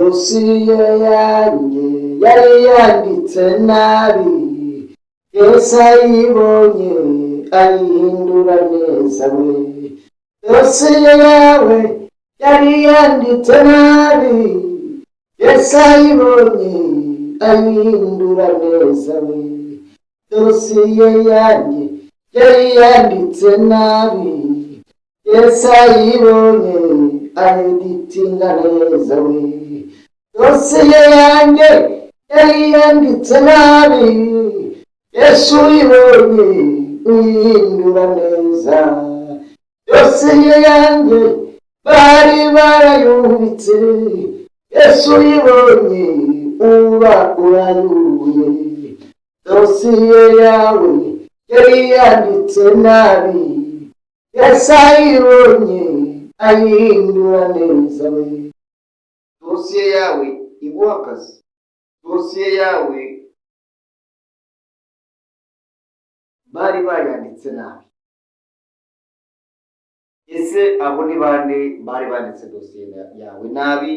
Dosiye yanjye yari yanditse nabi, Yesu ayibonye ayihindura neza we. Dosiye yawe yari yanditse nabi, Yesu ayibonye ayihindura neza we. Dosiye yanjye yari yanditse nabi, Yesu ayibonye ayeditinga neza we. Dosiye yanjye yari yanditse nabi, Yesu uyibonye uyihindura neza. Dosiye yanjye bari barayubitse, Yesu uyibonye uba urayubuye. Dosiye yawe yari yanditse nabi, Yesu ayibonye ayihindura neza we. Dosiye yawe iguha akazi, dosiye yawe bari bayanditse nabi. Ese abo ni bande bari banditse dosiye yawe nabi?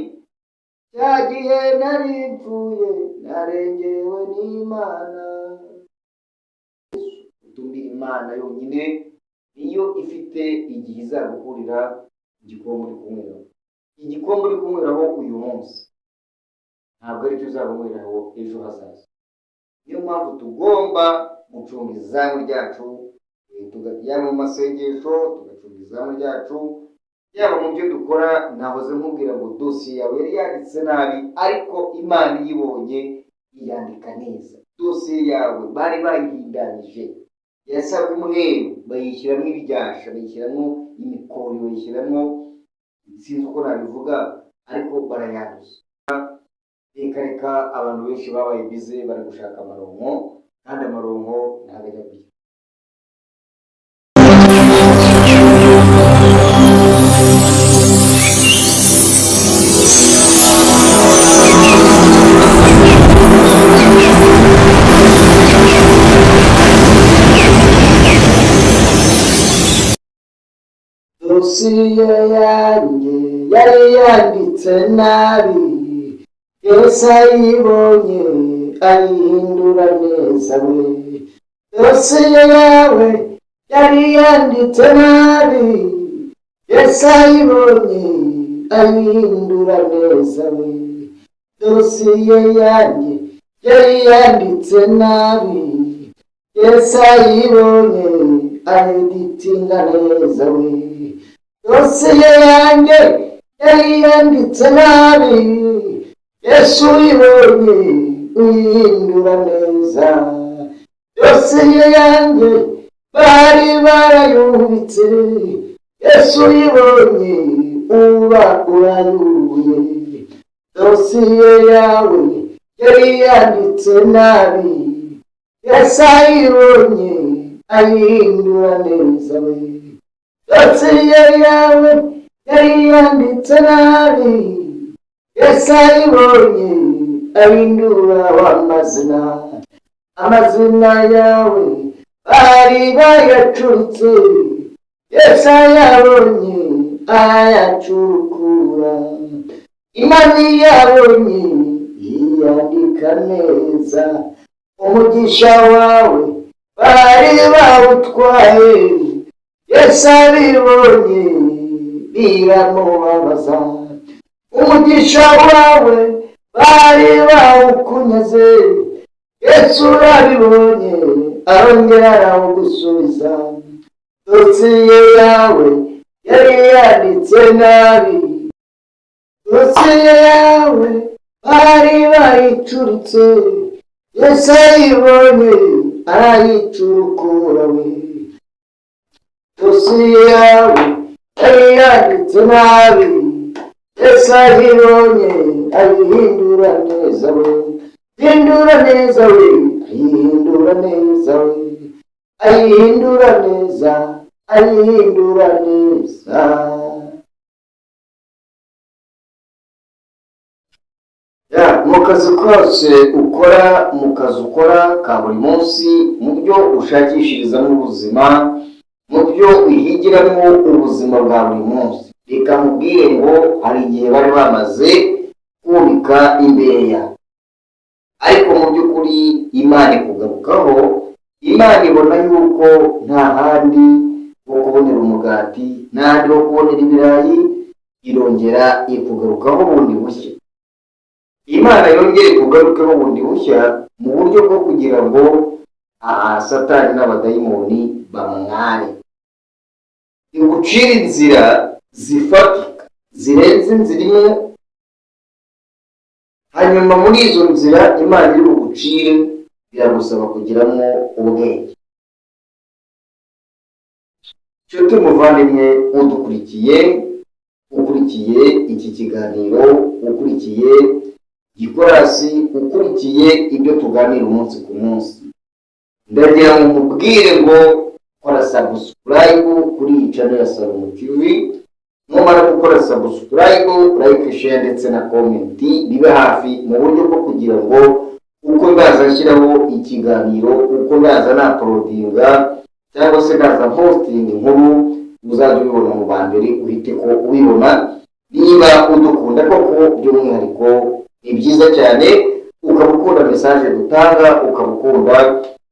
Cya gihe nari mpfuye narengewe n'Imana. Utumira Imana yonyine niyo ifite igihe izagukurira igikombe uri kunyweraho. Igikombe uri kunyweraho uyu munsi ntabwo aricyo uzagunyweraho ejo hazaza. Niyo mpamvu tugomba gucunga izamu ryacu, yaba mu masengesho tugacunga izamu ryacu, yaba mu byo dukora. Nahoze nkubwira ngo dosiye yawe yari yanditse nabi, ariko Imana iyibonye iyandika neza. Dosiye yawe bari bayihindanyije, yasaga umweru, bayishyiramo ibiryasha, bayishyiramo imikori, bayishyiramo sinzi uko nabivuga, ariko barayanduza. Reka reka, abantu benshi babaye bize bari gushaka amaronko, kandi amaronko ntabwo ajya abira. Dosiye yanjye yari yanditse nabi, Yesu ayibonye ayihindura neza we. Dosiye yawe yari yanditse nabi, Yesu ayibonye ayihindura neza we. Dosiye yanjye yari yanditse nabi, Yesu ayibonye ayeditinga neza we. Dosiye yanjye yari yanditse nabi, Yesu uyibonye uyihindura neza. Dosiye yanjye bari barayubitse, Yesu uyibonye uba urayubuye. Dosiye yawe yari yanditse nabi, Yesu ayibonye ayihindura neza we. Dosiye yawe yari yanditse nabi, Yesu ayibonye ahindura amazina. Amazina yawe bari bayacuritse, Yesu ayabonye arayacurukura. Imana iyabonye iyandika neza. Umugisha wawe bari bawutwaye, Yesu abibonye biramubabaza. Umugisha wawe bari bawukunyaze, Yesu urabibonye arongera arawugusubiza. Dosiye yawe yari yanditse nabi, dosiye yawe bari bayicuritse, Yesu ayibonye arayicurukura we. Dosiye yawe yari yanditse nabi, Yesu ayibonye ayihindura neza we. Hindura neza we, ayihindura neza we, ayihindura neza, ayihindura neza. Mu kazi kose ukora, mu kazi ukora ka buri munsi, mu byo ushakishirizamo ubuzima, mu byo uhigiramo ubuzima bwa buri munsi, reka nkubwire ngo hari igihe bari bamaze kubika Igaruka imbere yawe, ariko mu by'ukuri Imana ikugarukaho. Imana ibona yuko nta handi ho kubonera umugati, nta handi ho kubonera ibirayi, irongera ikugarukaho bundi bushya. Imana yongere ikugarukeho bundi bushya mu buryo bwo kugira ngo aha Satani n'abadayimoni bamware, igucira inzira zifatika zirenze inzira imwe. Hanyuma muri izo nzira Imana iri bugucire, biragusaba kugiramo ubwenge. Nshuti muvandimwe udukurikiye, ukurikiye iki kiganiro, ukurikiye gikorasi, ukurikiye ibyo tuganira umunsi ku munsi, ndagira ngo nkubwire ngo kora subscribe kuri iyi channel ya Salomo TV. Numara gukora subscribe, like, share ndetse na comment bibe hafi, mu buryo bwo kugira ngo uko ndaza nshyiraho ikiganiro, uko ndaza na uploadinga cyangwa se ndaza postinga inkuru, uzajya ubibona mu ba mbere, uhite ko ubibona. Niba udukunda koko by'umwihariko, ni byiza cyane, ukaba ukunda message dutanga, ukaba ukunda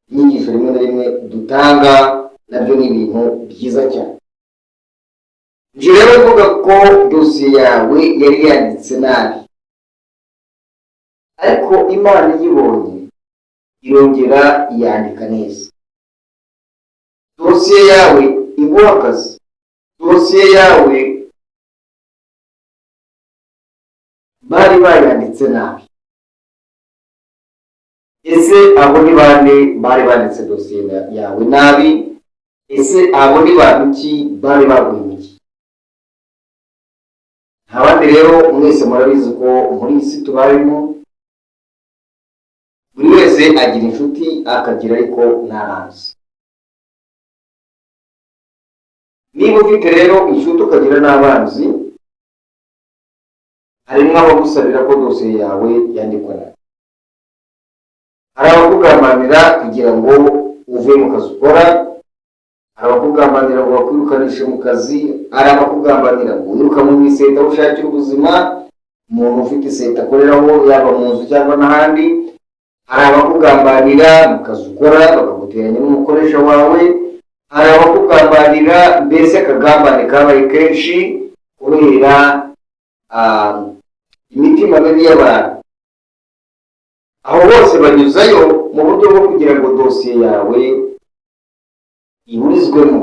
inyigisho rimwe na rimwe dutanga, nabyo ni ibintu byiza cyane. Nje rero mvuga ko dosiye yawe yari yanditse nabi, ariko Imana iyibonye irongera iyandika neza. Dosiye yawe iguha akazi, dosiye yawe bari bayanditse nabi. Ese abo ni bande bari banditse dosiye yawe nabi? Ese abo ni bantu ki bari baguhemukiye? Nta bandi rero, mwese murabizi ko muri iyi si tubayemo buri wese agira inshuti, akagira ariko n'abanzi. Niba ufite rero inshuti ukagira n'abanzi, harimo abagusabira ko dosiye yawe yandikwa nabi, hari abakugambanira kugira ngo uve mu kazi ukora, hari abakugambanira ngo bakwirukanishe mu kazi, hari abakugambanira ngo wirukanwe mu iseta aho ushakira ubuzima, umuntu ufite iseta akoreraho, yaba mu nzu cyangwa n'ahandi. Hari abakugambanira mu kazi ukora bakaguteranya n'umukoresha wawe, hari abakugambanira, mbese akagambane kabaye kenshi kubera imitima mibi y'abantu. Aho bose banyuzayo mu buryo bwo kugira ngo dosiye yawe iburizwemo.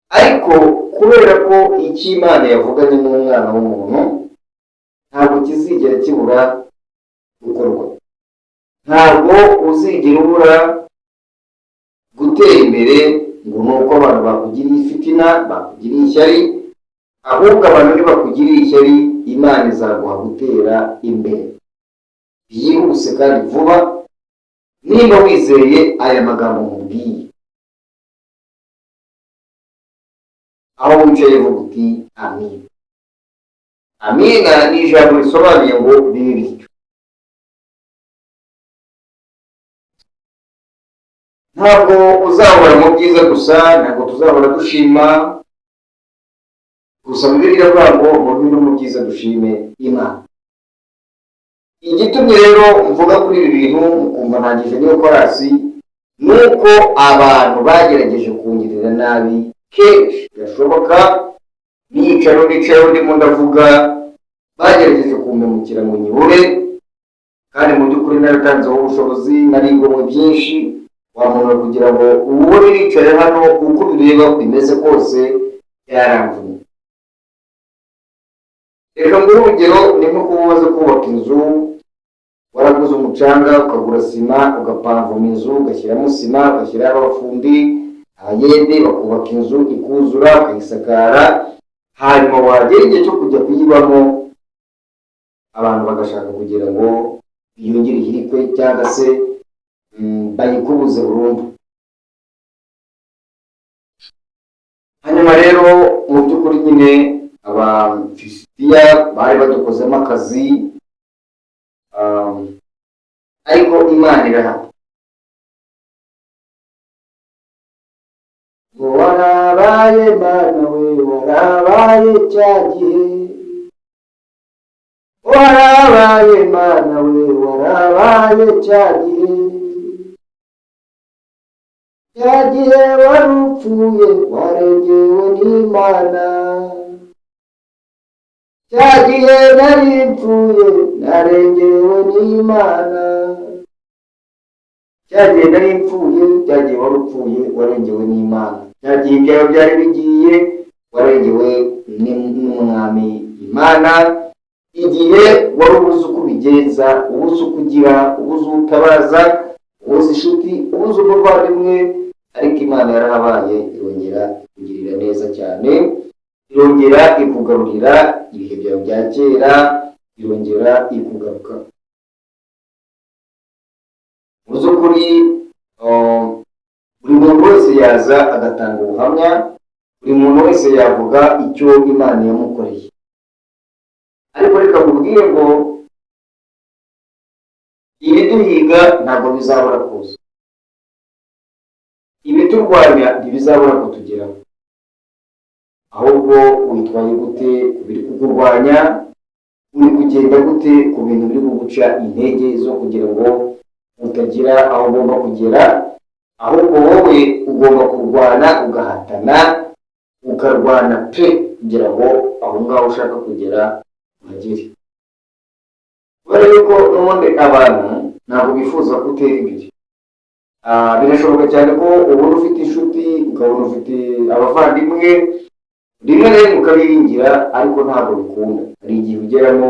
Ariko kubera ko icyo Imana yavuganye n'umwana w'umuntu ntabwo kizigera kibura gukorwa, ntabwo uzigera ubura gutera imbere ngo ni uko abantu bakugiriye ifitina, bakugiriye ishyari. Ahubwo abantu nibakugiriye ishyari, Imana izaguha gutera imbere byihuse kandi vuba, niba wizeye aya magambo nkubwiye. Aho wicaye vuga uti amina. Amina ni ijambo risobanuye ngo bibe bityo. Ntabwo uzahora mu byiza gusa, ntabwo tuzahora dushima gusa. Bibiliya iravuga ngo mu bibi no mu byiza dushime Imana. Igitumye rero mvuga kuri ibi bintu mukumva ntangije niyo korasi, ni uko abantu bagerageje kungirira nabi kenshi gashoboka. Nicaro nicayeho ndimo ndavuga, bagerageje kumpemukira ngo nyibure, kandi mu by'ukuri naratanzeho ubushobozi, narigomwe byinshi. Wa muntu, kugira ngo ubone nicaye hano uko ubireba bimeze kose, byaramvunye. Reka nguhe urugero: ni nko kuba umaze kubaka inzu, waraguze umucanga, ukagura sima, ugapavoma inzu, ugashyiramo sima, ugashyiraho abafundi, abayede, bakubaka inzu ikuzura, ukayisakara, hanyuma wagera igihe cyo kujya kuyibamo, abantu bagashaka kugira ngo yongere ihirikwe cyangwa se bayikubuze burundu. Hanyuma rero mu by'ukuri nyine Abafilisitiya bari badukozemo akazi, ariko Imana irahari. Ngo warabaye Mana we, warabaye cya gihe. Warabaye Mana we, warabaye cya gihe, cya gihe wari upfuye warengewe n'Imana, cya gihe nari mpfuye narengewe n'Imana, cya gihe nari mpfuye, cya gihe wari upfuye warengewe n'Imana, cya gihe ibyawe byari bigiye warengewe n'Umwami Imana, igihe wari ubuze uko ubigenza, ubuze uko ugira, ubuze utabaza, ubuze inshuti, ubuze umuvandimwe, ariko Imana yarahabaye irongera ikugirira neza cyane, irongera ikugarurira ibihe byawe bya kera, irongera ikugaruka. Mu by'ukuri buri muntu wese yaza agatanga ubuhamya, buri muntu wese yavuga icyo Imana yamukoreye, ariko reka nkubwire ngo ibiduhiga ntabwo bizabura kuza, ibiturwanya ntibizabura kutugeraho, ahubwo witwaye gute ku biri kukurwanya, uri kugenda gute ku bintu biri kuguca intege zo kugira ngo utagira aho ugomba kugera, ahubwo wowe ugomba kurwana ugahatana, ukarwana pe kugira ngo aho ngaho ushaka kugera uhagere. Kubera yuko n'ubundi abantu ntabwo bifuza ko utera imbere. Birashoboka cyane ko ubona ufite inshuti, ukabona ufite abavandimwe, rimwe na rimwe ukabiringira, ariko ntabwo bikunda. Hari igihe ugeramo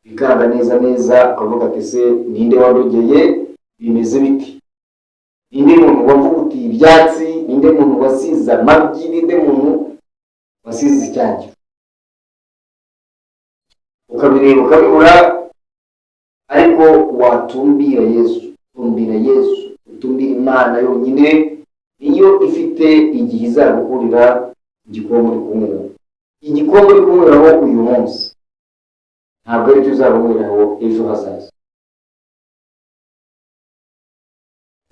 bikanga neza neza, ukavuga ati se ninde wandogeye, bimeze biti, ninde muntu wavugutiye ibyatsi, ninde muntu wasize amabyi, ninde muntu wasize icyangiro, ukabireba ukabibura, ariko watumbira Yesu, tumbira Yesu, utumbira Imana yonyine, niyo ifite igihe izagukurira igikombe uri kunyweraho. Igikombe uri kunyweraho uyu munsi ntabwo aricyo uzabanyweraho ejo hazaza.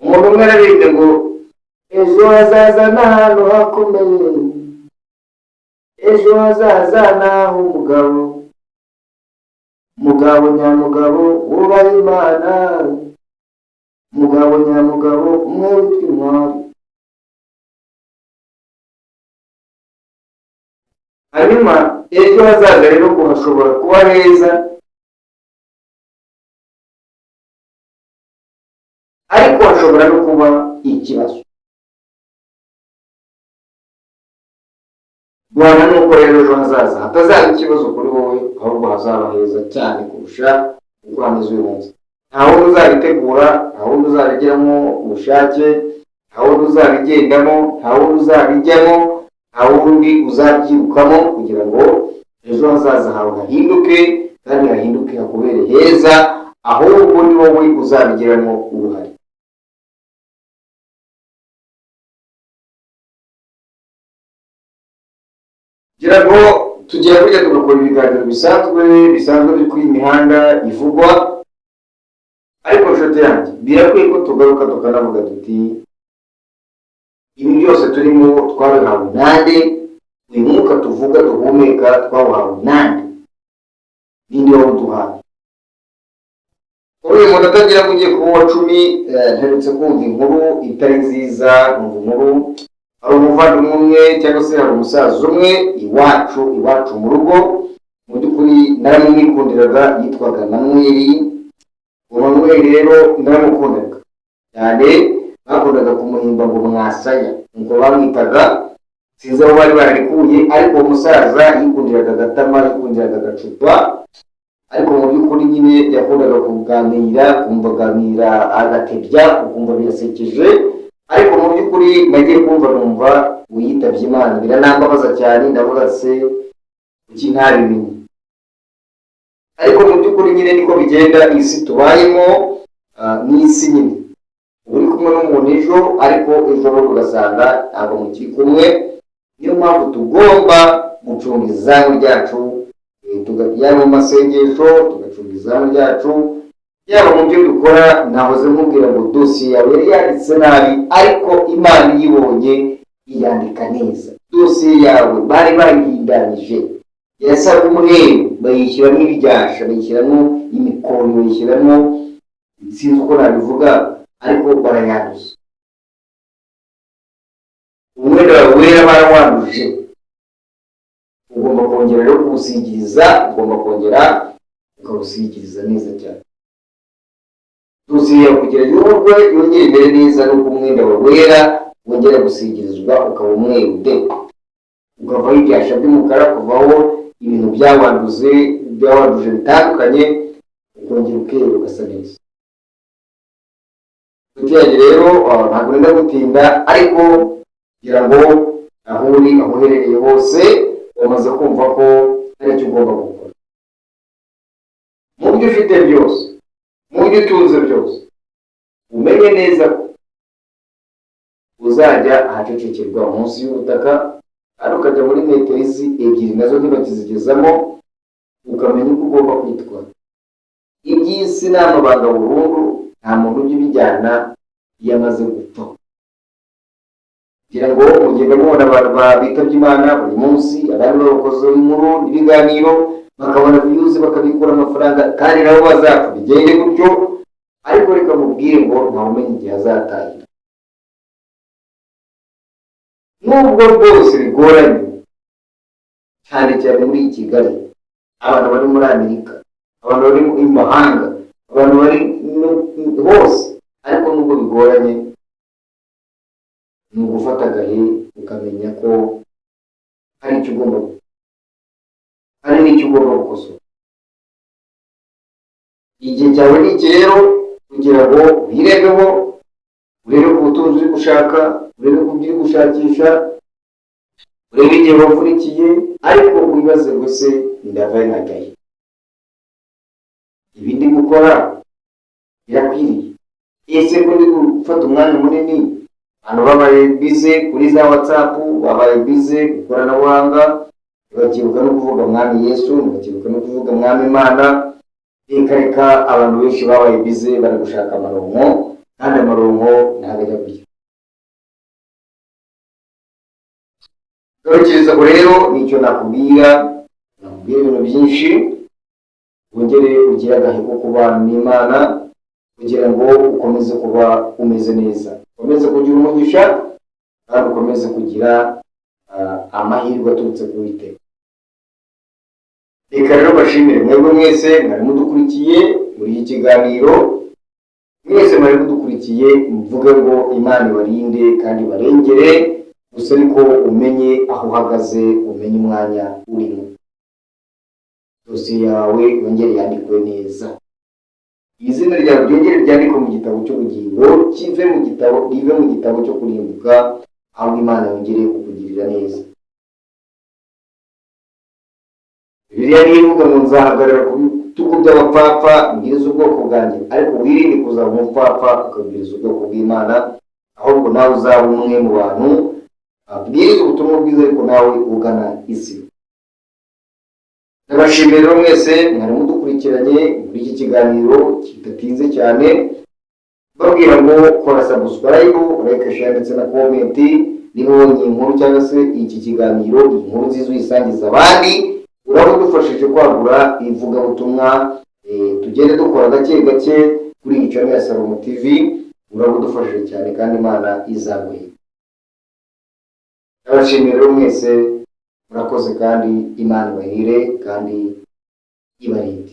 Umuntu umwe araririmbye ngo ejo hazaza ni ahantu hakomeye, ejo hazaza ni ah'umugabo, mugabo nyamugabo wubaha Imana, mugabo nyamugabo umwe witwa intwari. Hanyuma ejo hazaza rero ngo hashobora kuba heza, ariko hashobora no kuba ikibazo. Rwanda nuko rero ejo hazaza hatazaba ikibazo kuri wowe, ahubwo hazaba heza cyane kurusha uko hameze uyu munsi. Nta wundi uzabitegura, nta wundi uzabigiramo ubushake, nta wundi uzabigendamo, nta wundi uzabijyamo, nta wundi uzabyirukamo kugira ngo ejo hazaza hawe hahinduke, kandi hahinduke hakubere heza, ahubwo ni wowe uzabigiramo uruhare. Kugira ngo tujye burya tugakora ibiganiro bisanzwe biri kuri iyi mihanda ivugwa, ariko nshuti yanjye birakwiye ko tugaruka tukanavuga tuti ibi byose turimo twabihawe nande, uyu mwuka tuvuga duhumeka twawuhawe nande, ninde wawuduhaye? Uyu muntu atagira ngo ugiye kuba uwa 10, mperutse kumva inkuru itari nziza, numva inkuru hari umuvandimwe umwe cyangwa se hari umusaza umwe iwacu mu rugo, mu by'ukuri naramwikundiraga, yitwaga Manweri. Uwo Manweri rero naramukundaga cyane, bakundaga kumuhimba ngo Mwasaya, nuko bamwitaga, sinzi aho bari bararikuye, ariko uwo musaza yikundiraga agatama, yikundiraga agacupa, ariko mu by'ukuri nyine yakundaga kuganira, kumva aganira agatebya, ukumva birasekeje, ariko mu by'ukuri nagiye kumva numva uyitabye Imana, biranambabaza cyane, ndavuga se kuki ntabimenye? Ariko mu by'ukuri nyine niko bigenda, isi tubayemo ni isi nyine, uri kumwe n'umuntu ejo, ariko ejo bundi ugasanga ntabwo mukiri kumwe. Niyo mpamvu tugomba gucunga izamu ryacu, yaba mu masengesho tugacunga izamu ryacu, yaba mu byo dukora. Nahoze nkubwira ngo dosiye yawe yari yanditse nabi, ariko Imana iyibonye iyandika neza. Dosiye yawe bari bayihindanyije, yasaga umweru, Bayishyiramo ibiryasha, bayishyiramo imikoni, bayishyiramo, sinzi uko nabivuga, ariko barayanduza. Umwenda wawe wera barawanduje, ugomba kongera rero kuwusigiriza, ugomba kongera ukawusigiriza neza cyane. Dosiye yawe kugira yurwe, yongere imere neza, nuko umwenda wawe wera wongera gusigirizwa, ukaba umweru de, ukavaho ibyasha by'umukara, ukavaho ibintu byawanduje bitandukanye, ukongera ukera, ugasa neza. Inshuti yanjye rero, ntabwo nenda gutinda, ariko kugira ngo aho uri, aho uherereye hose, wamaze kumva ko hari icyo ugomba gukora mu byo ufite byose, mu byo utunze byose. Umenye neza ko uzajya ahacecekerwa munsi y'ubutaka, kandi ukajya muri metero izi ebyiri nazo ntibakizigezamo, ukamenya uko ugomba kwitwara. Iby'isi ni amabanga burundu, nta muntu ujya ubijyana iyo amaze gupfa. Kugira ngo mugenda mubona abantu bitabye Imana buri munsi, abandi babakozeho inkuru n'ibiganiro, bakabona views, bakabikura amafaranga, kandi nabo bazapfa bigende gutyo. Ariko reka mubwire ngo ntawumenya igihe azatahira. Nubwo rwose bigoranye, cyane cyane muri Kigali, abantu bari muri Amerika, abantu bari mu mahanga, abantu bari hose, ariko nubwo bigoranye, ni ugufata agahe ukamenya ko hari icyo ugomba gukora, hari n'icyo ugomba gukosora. Igihe cyawe ni iki rero kugira ngo wirebeho, urebe ku butunzi uri gushaka, urebe ku byo uri gushakisha, urebe igihe wavunikiye, ariko wibaze ngo: "Se ndava nkajyahe? Ibi ndi gukora birakwiriye? Ese ko ndi gufata umwanya munini?" Abantu babaye busy kuri za WhatsApp, babaye busy ku ikoranabuhanga, ntibakibuka no kuvuga Mwami Yesu, ntibakibuka no kuvuga Mwami Imana. Reka reka, abantu benshi babaye busy bari gushaka amaronko, kandi amaronko ntabwo ajya kurya. Garukiriza aho rero, nicyo nakubwira. Nakubwira ibintu byinshi. Wongere ugire agahe ko kubana n'Imana kugira ngo ukomeze kuba umeze neza, ukomeze kugira umugisha, kandi ukomeze kugira amahirwe aturutse ku Uwiteka. Reka rero bashimire mwebwe mwese mwari mudukurikiye muri iki kiganiro. Mwese mwari mudukurikiye, mvuge ngo Imana ibarinde kandi ibarengere. Gusa ariko umenye aho uhagaze, umenye umwanya urimo, dosiye yawe yongere yandikwe neza, izina ryawe ryongere ryandikwe mu gitabo cy'ubugingo, kive mu gitabo, rive mu gitabo cyo kurimbuka, ahubwo Imana yongere kukugirira neza. Bibiliya niyo ivuga ngo: "Nzahagarara ku bitugu by'abapfapfa mbwiriza ubwoko bwanjye." Ariko wirinde kuzaba umupfapfa ukabwiriza ubwoko bw'Imana, ahubwo nawe uzaba umwe mu bantu abwiriza ubutumwa bwiza, ariko nawe ugana isi. Ndabashimiye rero mwese mwari mudukurikiranye muri iki kiganiro kidatinze cyane, babwira ngo kora subscribe, like, share ndetse na comment. Niba ubonye inkuru cyangwa se iki kiganiro, iyi nkuru nziza, uyisangiza abandi, uraba udufashije kwagura ivugabutumwa. Tugende dukora gake gake kuri iyi channel ya Salomo TV. Uraba udufashije cyane kandi Imana izaguhira. Ndabashimiye rero mwese, murakoze, kandi Imana ibahire kandi ibarinde.